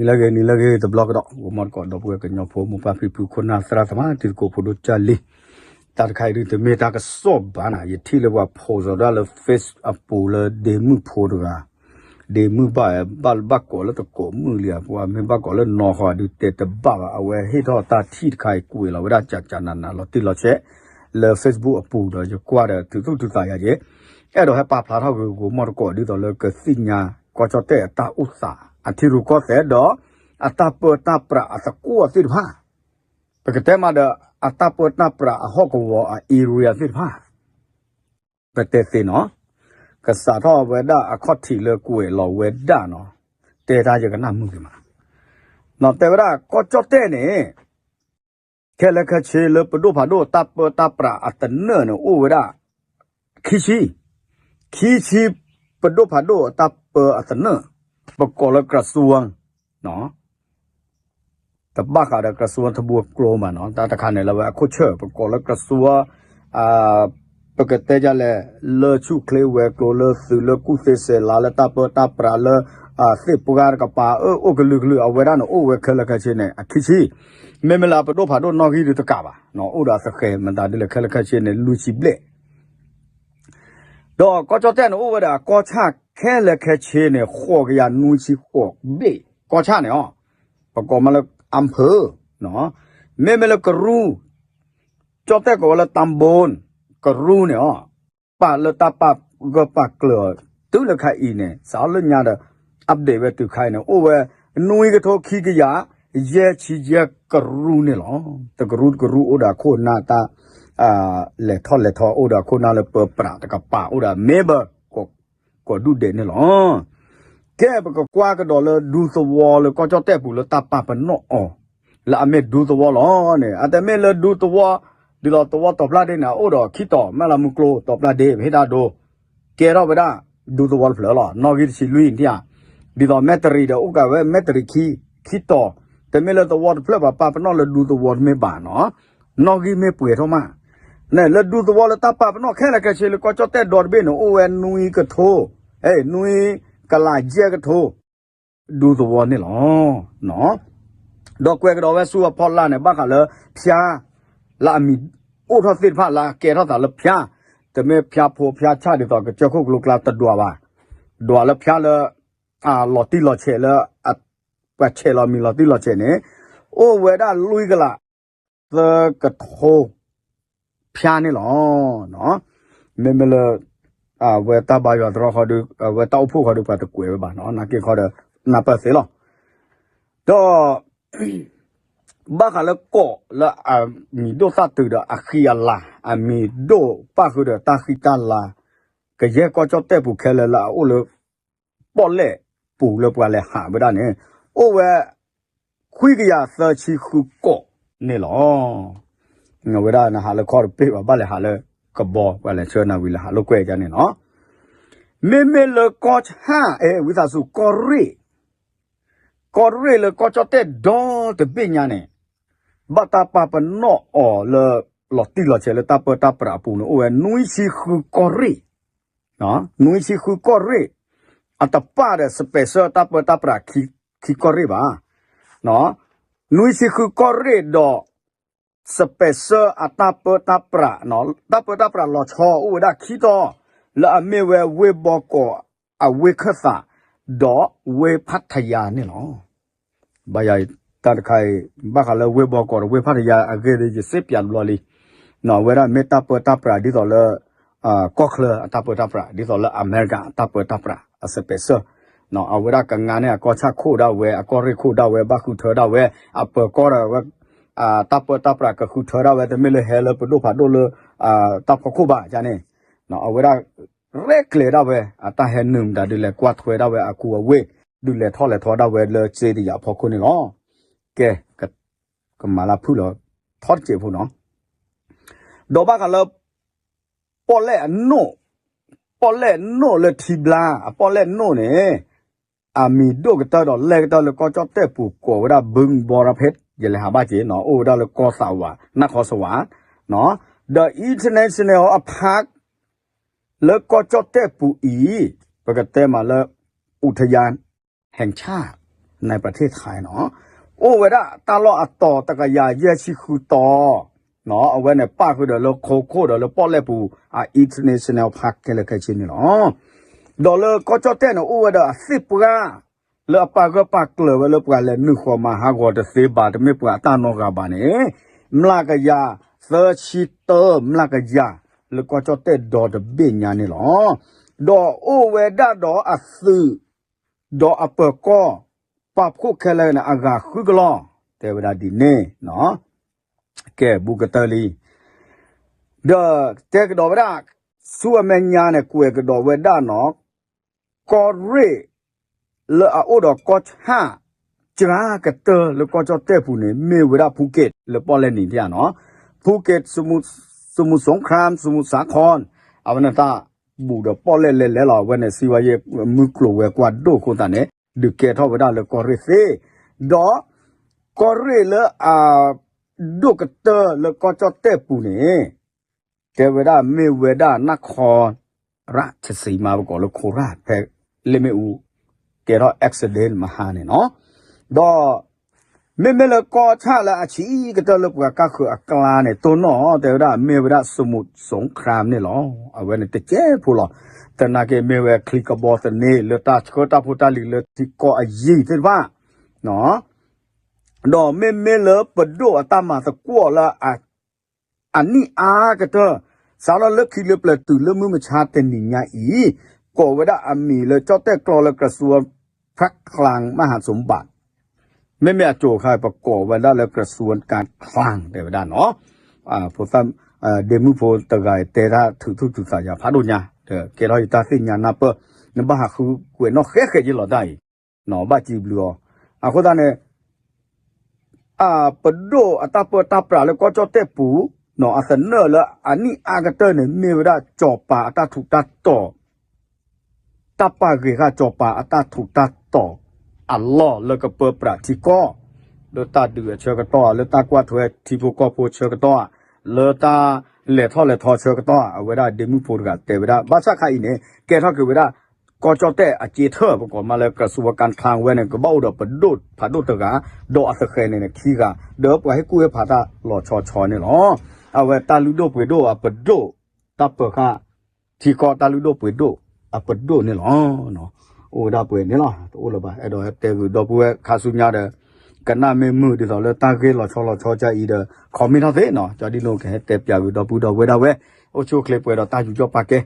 နံၤလၢအဂ့ၤ နံၤလၢအဂ့ၤ တဘျီကဒီး ဂီၤမီတကိး ဒီပုၢ်ဝဲၢ်ကညီဖိ မိၢ်ပၢ်ဖံဖု ခိၣ်နၢ်သရၣ်သမါ တံၤသကိးဖိဒိၣ်ကၢ်လံၤ, တၢ်တခါအံၤဒုးတမ့ၢ်တၢ်ကစီၣ်ဘၣ်နၤ ယထံၣ်လၢပှၤ post ဒီးလၢ Facebook အပူၤလၢဒ့မုၣ်ဖိတဂၤ, ဒ့မုၣ်ဘၣ်ဘၣ်ကိးလၢတကိးမုၣ်လံဧါ ပှၤမ့ၢ်ဘၣ်ကိးလၢနီၢ်ဃီဒုးတဲတဘၣ်ဘၣ် အဝဲဟ့ၣ်ထီၣ်တၢ်ထံၣ်တခါအံၤ ကွဲးလီၤဝဲဒၣ်ကကနးနး လီၤတံၢ်လီၤဆဲး လၢ Facebook အပူၤဒီး ယကွၢ်ဒီး ထုးသူၣ်ထုးသးယၤက့ၤ အဲၣ်ဒိးဟဲပာ်ဖျါထီၣ်ဂ့ၤဂ့ၤ ဂီၤမီတကိး ဒ်သိးလၢကသ့ၣ်ညါ ကီၢ်ကၠီၣ်တဲၣ်အတၢ်အိၣ်သး အထံရူၢ်ကီၢ်သဲးဒီး အတၢ်ပၢတၢ်ပြးအသကိးသ့ၣ်တဖၣ်, ပကတဲမးဒီး အတၢ်ပၢတၢ်ပြးအဟီၣ်ကဝီၤအ area သ့ၣ်တဖၣ်, ပတဲသ့နီၤ, ကစးထီၣ်ဝဲဒၣ်အခီၣ်ထံးလၢကွဲးလီၤဝဲဒၣ်နီၤ, တဲတၢ်ယကနၣ်မုာ်က့ၤမး, နီၤ တဲဝဲဒၣ်ကီၢ်ကၠီၣ်တဲၣ်န့ၣ် ခဲလၢာ်ခဲဆ့လၢပဒိၣ်ဖးဒိၣ်တၢ်ပၢတၢ်ပြးအသနၢၣ်န့ၣ် အိၣ်ဝဲဒၣ် ခံဆံ, ခံဆံ ပဒိၣ်ဖးဒိၣ်အတၢ်ပၢအသနၢၣ်, ပကိးလၢ ကရၢစူဝ် တဘၣ်ဃးဒီး ကရၢစူဝ် ထဘိကျိမးနီၤ, တၢ်တခါန့ၣ်လၢဝဲအခိၣ်ဆၢၣ် ပကိးလၢ ကရၢစူဝ် ပကတဲဒ်လဲၣ်, လၢဆူၣ်ချ့ဝဲၤကျိၤ လၢသုးလၢကူၣ်သ့စဲးလၤ လၢတၢ်ပၢတၢ်ပြးလၢ သ့ၣ်ပှၢ်တကပၤ အၢ အိၣ်ကလုာ်ကလုာ် အဝဲဒၣ်န့ၣ် အိၣ်ဝဲခဲလၢာ်ခဲဆ့န့ၣ် အခံဆံ, မ့မ့ၢ်လၢအပဒိၣ်ဖးဒိၣ်နီၣ်ဂံၢ်ဒုးတကးဘၣ်, အိၣ်ဒီးအသဃဲၤမတၤဒ်လဲၣ် ခဲလၢာ်ခဲဆ့န့ၣ် လွံၢ်ဆံဘျဲၣ် ဒီးကီၢ်ကၠီၣ်တဲၣ်န့ၣ် အိၣ်ဝဲဒၣ်ကီၢ်ဆၣ်ခဲလၢာ်ခဲဆ့န့ၣ် ဃိးကယၤနွံဆံဃိးဘျဲၣ် ကီၢ်ဆၣ်န့ၣ်အီၤ, ပကိးမးလၢ အမ်ဖၢၣ်, မ့မ့ၢ်လၢကရူၢ်, ကၠီၣ်တဲၣ်ကိးဝဲလၢ တၢဘိၣ်, ကရူၢ်န့ၣ်အီၤ, ပာ်လၢတၢ်ပာ်ဂၢၢ်ပာ်ကျၢၤအီၤ တုၤလၢခါအံၤန့ၣ် စးထီၣ်လၢညါဒီး update ဝဲတုၤခါအံၤန့ၣ် အိၣ်ဝဲ နွံကထိခံကယၤ ယဲၢ်ဆံယဲၢ်ကရူၢ်န့ၣ်လီၤ. တကရူၢ်တကရူၢ်အိၣ်ဒီးအခိၣ်အနၢ်တၢ် လဲၤထီၣ်လဲၤထီ အိၣ်ဒီးအခိၣ်အနၢ်လၢပၢပြးတကပၤ အိၣ်ဒီး member ကိးဒူၣ်ဒဲးန့ၣ်လီၤ. ကဲ ပကကွၢ်ကဒီးလၢဒူသဝီလၢကီၢ်ကၠီၣ်တဲၣ်ပူၤလၢတၢ်ပာ်ပနီၣ်အီၤ လၢအမ့ၢ်ဒူသဝီလီၤန့ၣ် အတမ့ၢ်လၢဒူသဝီ ဒ်သိးသဝီတီၤပျၢ်ဒ့န့ၣ် အအိၣ်ဒီးခံတီၤ မဲၢ်လးမုၢ်ကျိၤတီၤပျၢ်ဒ့ ပဟ့ၣ်တၢ်ဒိ ကဲထီၣ်ဝဲဒၣ် ဒူသဝီတဖျၢၣ်လီၤ. နီၣ်ဂံၢ်တဆံလွံၢ်ဧါ, ဒ်သိးမဲၣ်တရံးဒီး အိၣ်ကးဝဲမဲၣ်တရံးခံ ခံတီၤ, တမ့ၢ်လၢသဝီတဖျၢၣ်ဘၣ် ပာ်ပနီၣ်လၢဒူသဝီတမ့ၢ်ဘၣ်နီၤ, နီၣ်ဂံၢ်မ့ၢ်ပှဲၤထီၣ်မး, န့ၣ်လၢဒူသဝီလၢတၢ်ပာ်ပနီၣ်ခဲလၢာ်ခဲဆ့လၢကီၢ်ကၠီၣ်တဲၣ်ဒီတဘ့ၣ်န့ၣ် အိၣ်ဝဲနွံကထိ, နွံကလးယဲၢ်ကထိ ဒူသဝီန့ၣ်လီၤ. ဒီးကွဲးကဒီးဝဲဆူအဖီလာ်န့ၣ် ဘၣ်ဃးလၢဖၠါ လၢအမံၤအိၣ်ထီၣ်သ့ၣ်တဖၣ်လၢအကဲထီၣ်သးလၢဖၠါ, တမ့ၢ်ဖၠါဖိဖၠါဆၣ်ဒ်သိးကစၢၢ်ခိၣ်ကျိကျါတဒွးဘၣ်, ဒွးလၢဖၠါလၢ လီၤတံၢ်လီၤဆဲးလၢ ပှၤဆဲးလီၤမံၤလီၤတံၢ်လီၤဆဲးန့ၣ် အိၣ်ဝဲဒၣ်လွံၢ်ကလး သၢကထိ ဖၠါန့ၣ်လီၤ. မ့မ့ၢ်လၢ အဝဲတၢ်ဘါယွၤတရီခီဒုး အဝဲတၢ်အိၣ်ဖှိၣ်ခီဒုး ပှၤတကွဲးဝဲဘၣ်နီၤ နာ်က့ခီဒီး နၢ်ပၢၢ်သ့လီၤ. ဒီး ဘၣ်ဃးလၢကီၢ်လၢအမံၤဒိၣ်သၣ်တုၤဒီးအဃံအလၤ အမံၤဒိၣ်ပၣ်ဃုာ်ဒီးတၢ်ဃံတၢ်လၤ ကယဲၢ်ကီၢ်ကၠီၣ်တဲၣ်ပူၤခဲလၢာ်လၢအအိၣ်လၢ ပီၣ်လဲၣ်ပူၤလၢပှၤလဲၤဟးဝဲဒၣ်န့ၣ် အိၣ်ဝဲ ခွံကယၤသၢဆံဃုကီၢ်န့ၣ်လီၤ. အဝဲဒၣ်နဟးလၢခီတပ့ၢ်ဘၣ် ဘၣ်လဲၤဟးလၢကဘီ ပှၤလဲၤဆှၢနၤဝံၤလၢဟးလိာ်ကွဲဒ်န့ၣ်လီၤ. မ့မ့ၢ်လၢကီၢ်ဆၣ် အဲ ဝံသးစူၤ ကီၢ်ရ့ၣ် ကီၢ်ရ့ၣ်လၢကီၢ်ကၠီၣ်တဲၣ်ဒီတဘ့ၣ်ညါန့ၣ် ဘၣ်တၢ်ပာ်ပနီၣ်အီၤလၢ လီၤတံၢ်လီၤဆဲးလၢတၢ်ပၢတၢ်ပြးအပူၤန့ၣ် အိၣ်ဝဲနွံဆံဃုကီၢ်ရ့ၣ်, နွံဆံဃုကီၢ်ရ့ၣ် အတပာ်ဒီး special တၢ်ပၢတၢ်ပြးခံကီၢ်ရ့ၣ်ဘၣ်. နွံဆံဃုကီၢ်ရ့ၣ်ဒီး special အတၢ်ပၢတၢ်ပြး တၢ်ပၢတၢ်ပြးလီၤဆီအိၣ်ဝဲဒၣ်ခံတီၤ လၢအမ့ၢ်ဝဲဝ့ၢ်ဘီကီး အဝ့ၢ်ခၢၣ်သး ဒီးဝ့ၢ်ဖးထယါန့ၣ်လီၤ. ဘၣ်ယၤ တၢ်တခါအံၤ ဘၣ်ဃးလၢဝ့ၢ်ဘီကီးဒီးဝ့ၢ်ဖးထယါအဂ့ၢ်ဒီး ယစ့ပၠးတဘျီလံ. အဝဲဒၣ်မ့ၢ်တၢ်ပၢတၢ်ပြးဒ်သိးလၢ ကီၢ်ချၢအတၢ်ပၢတၢ်ပြး ဒ်သိးလၢအမဲရကၤအတၢ်ပၢတၢ်ပြးအ special အဝဲဒၣ်ကငါန့ၢ်အကီၢ်ဆၣ်ခိၣ်ဒၣ်ဝဲ အကီၢ်ရ့ၣ်ခိၣ်ဒၣ်ဝဲ ဘၣ်ဃုထၢဒၣ်ဝဲ အပၢၤကီၢ်ဒီးဝဲ တၢ်ပၢတၢ်ပြးကဃုထၢဒၣ်ဝဲ တမ့ၢ်လၢဟဲလၢပဒိၣ်ဖးဒိၣ်လၢ တၢ်ဖီခိၣ်ဘၣ်န့ၣ် အဝဲဒၣ် ရဲၣ်ကျဲၤဒၣ်ဝဲ အတၢ်ဟဲနုာ်မတၤဒုးလဲၤကွၢ်ထွဲဒၣ်ဝဲအကူအဝ့ၢ် ဒုးလဲၤထီၣ်လဲၤထီဒၣ်ဝဲလၢစ့တယၤဖီခိၣ်န့ၣ်လီၤ. ကဲ ကမၤလၢဖုၣ်လီၤ ထီတစဲးဖိနီၤ ဒီးဘၣ်ဃးလၢ ပီၣ်လဲၣ်အနိၣ်, ပီၣ်လဲၣ်နိၣ်လၢထံဘျါ အပီၣ်လဲၣ်နိၣ်န့ၣ် အမံၤဒိၣ်ကတၢၢ်ဒီးလဲၣ်ကတၢၢ်လၢကီၢ်ကၠီၣ်တဲၣ်ပူၤကိးဝဲဒၣ် ဘုဘီရဖ့း ယလဲၤဟးဘၣ်က့ၤနီၤ အိၣ်ဝဲဒၣ်လၢကီၢ်သးဝး နၢ်ခီစဝး ဒီး international အ park လၢကီၢ်ကၠီၣ်တဲၣ်ပူၤအံၤ ပကတဲမးလၢ အူထယါ ဟဲၣ်ဆၣ် ในประเทศไทยနီၤ အိၣ်ဝဲဒၣ်တၢ်လီၢ်အတီၤတကယၤယဲၢ်ဆံဃုတီၤ အဝဲန့ၣ်ပၣ်ဃုာ်ဒီးလၢခိခိၣ်ဒီးလၢပီၣ်လဲၣ်ပူၤ အ international park ခဲလၢာ်ခဲဆ့န့ၣ်လီၤ. ဒီးလၢကီၢ်ကၠီၣ်တဲၣ်န့ၣ် အိၣ်ဝဲဒီးအသ့ၣ်ပှၢ် လၢအပာ်ဂၢၢ်ပာ်ကျၢၤဝဲလၢပှၤလဲၤနုာ်ဃီၤမၤဟးဂီၤတသ့ဘၣ် တမ့ၢ်ပှၤအတၢ်နီတဂၤဘၣ်န့ၣ် မျးကယၤသၢဆံတၢ မျးကယၤ လၢကီၢ်ကၠီၣ်တဲၣ်ဒီတဘ့ၣ်ညါန့ၣ်လီၤ. ဒီးအိၣ်ဝဲဒၣ်ဒီးအသုး ဒီးအပၢၤကီၢ် ပာ်ဖှိၣ်ခဲလၢာ်န့ၣ် အဂၤဃုကလီၢ် တဲဝဲဒၣ်ဒ်န့ၣ် ကဲဘူးကတၢၢ်လံ ဒီးတဲကဒီးဝဲဒၣ် ဆူအမဲာ်ညါန့ၣ် ကွဲးကဒီးဝဲဒၣ်နီၤ ကီၢ်ရ့ၣ် လၢအအိၣ်ဒီးကီၢ်ဆၣ် စှၤကတၢၢ်လၢကီၢ်ကၠီၣ်တဲၣ်ပူၤန့ၣ် မ့ၢ်ဝဲဒၣ် Phuket လၢပီၣ်လဲၣ်နံၤဒၣ်နီၤ Phuket စမုတ်စင်ခရၣ် စမုတ်စးခီၣ် အဝဲန့ၣ်တၢ်ဘူးဒီးပီၣ်လဲၣ်လဲၤလဲၤလီၤ အဝဲန့ၣ် စံးဝဲယဲၢ်မုၢ်ကျိၤဝဲၤကွာ်ဒိၣ်အဃိသတးန့ၣ် ဒုးကဲထီၣ်ဝဲဒၣ်လၢကီၢ်ရ့ၣ်သ့ ဒီး ကီၢ်ရ့ၣ်လၢအ ဒိၣ်ကတၢၢ်လၢကီၢ်ကၠီၣ်တဲၣ်ပူၤန့ၣ် တဲဝဲဒၣ်မ့ၢ်ဝဲဒၣ် နၢ်ခီရၣ်ဆစံမါ ပကိးလၢခိရၣ် ဖဲလ့ၣ်မ့ၣ်အူ ကဲထီၣ် accident မဟါန့ၣ်နီၤ ဒီး မ့မ့ၢ်လၢကီၢ်ဆၣ်လၢအဆံးကတၢၢ်လၢပှၤကါဃုာ်အကျါန့ၣ် တိၢ်နီၣ်တဲဝဲဒၣ် မ့ၢ်ဝဲဒၣ် စမုတ်စင်ခရၣ်န့ၣ်လီၤ. အဝဲန့ၣ်တကဲဖိလီၤ. သနာ်က့မ့ၢ်ဝဲချံကဘီသန့ လၢတၢ်ဆှၢတၢ်ဖိတၢ်လံၤလၢထံကီၢ်အယံၤသ့ၣ်တဖၣ် ဒီးမ့မ့ၢ်လၢပဒိၣ်အတၢ်မၤသကွီၢ်လၢ အနံၣ်အါကတၢၢ် စးထီၣ်လၢခံလၢပျၢၤတုၤလၢမုၢ်မဆါတနံၤညါအံၤ ကိးဝဲဒၣ်အမံၤလၢကၠီၣ်တဲၣ်ကျီလၢ กระทรวงพระคลังมหาสมบัติ မ့မ့ၢ်အစိၤခါ ပကိးဝဲဒၣ်လၢ กระทรวงการคลัง တဲဝဲဒၣ်နီၤ ဖိသၣ် ဒ့မုၣ်ဖိတဂၤအံၤ တဲတၢ်ထုးထူၣ်ထုးသးယၤဖးဒိၣ်ညါ ကဲထီၣ်ယတၢ်သ့ၣ်ညါနၢ်ပၢၢ် နဘၣ်ဟးဃုကွဲးနီၣ်ဃဲဃဲယလီၤတၢ်အံၤ ဘၣ်စံးဘျုးအီၤ အဃိသတးန့ၣ် ပဒိၣ်အတၢ်ပၢတၢ်ပြးလၢကီၢ်ကၠီၣ်တဲၣ်ပူၤ အသနၢၣ်လၢအနံၣ်အါကတၢၢ်န့ၣ် မ့ၢ်ဝဲဒၣ်စီၤပၤအတၢ်ထူးတၢ်တီၤ တၢ်ပာ်ဂ့ၤဃာ်စီၤပၤအတၢ်ထူးတၢ်တီၤအလီၢ်လၢကပၢပြးထံကီၢ် လၢတၢ်ဒုးအဆၢကတီၢ် လၢတၢ်ကွၢ်ထွဲထံဖိကီၢ်ဖိဆၢကတီၢ် လၢတၢ်လဲၤထီၣ်လဲၤထီဆၢကတီၢ် အဝဲဒၣ်ဒ့မုၣ်ဖိတဂၤတဲဝဲဒၣ် ဘၣ်ဆၣ်ခါအံၤန့ၣ် ကဲထီၣ်က့ၤဝဲဒၣ် ကီၢ်ကၠီၣ်တဲၣ်အက့ထၢၣ် ပကိးမးလၢ กระทรวงการคลัง ဝဲန့ၣ် ကဘၣ်အိၣ်ဒီးပဒိၣ်ဖးဒိၣ်တဂၤ ဒီးအသဃဲၤန့ၣ်န့ၣ်ခံဂၤ ဒီးပှၤဟ့ၣ်ကူၣ်ဟ့ၣ်ဖးတၢ်လီၤဆီဆီန့ၣ်လီၤ. အဝဲတၢ်လုၢ်ဒိၣ်ပှ့ၤဒိၣ်အပဒိၣ် တၢ်ပၢၤဃာ် ထံကီၢ်တၢ်လုၢ်ဒိၣ်ပှ့ၤဒိၣ်အပဒိၣ်န့ၣ်လီၤ. အိၣ်ဝဲဒၣ်ပှဲၤန့ၣ်လီၤ တအိၣ်လၢၤဘၣ် အဲၣ်ဒိးဟဲတဲဂုာ်ဒီပုၢ်ဝဲၢ်ခါဆူညါဒီး ကနၣ်မ့ၢ်မုာ်ဒ်သိးလၢတၢ်ဂ့ၢ်လီၤဆီလီၤဆီကအံၤဒီး comment ထီၣ်သ့နီၤ ကၠီဒ်န့ၣ်ကဟဲတဲပၠးဂုာ်ဒီပုၢ်ဒီဝဲၢ်ဒၣ်ဝဲ အိၣ်ဆူၣ်အိၣ်ချ့ပှဲၤဒီးတၢ်ယူးယီၣ်ပာ်ကဲ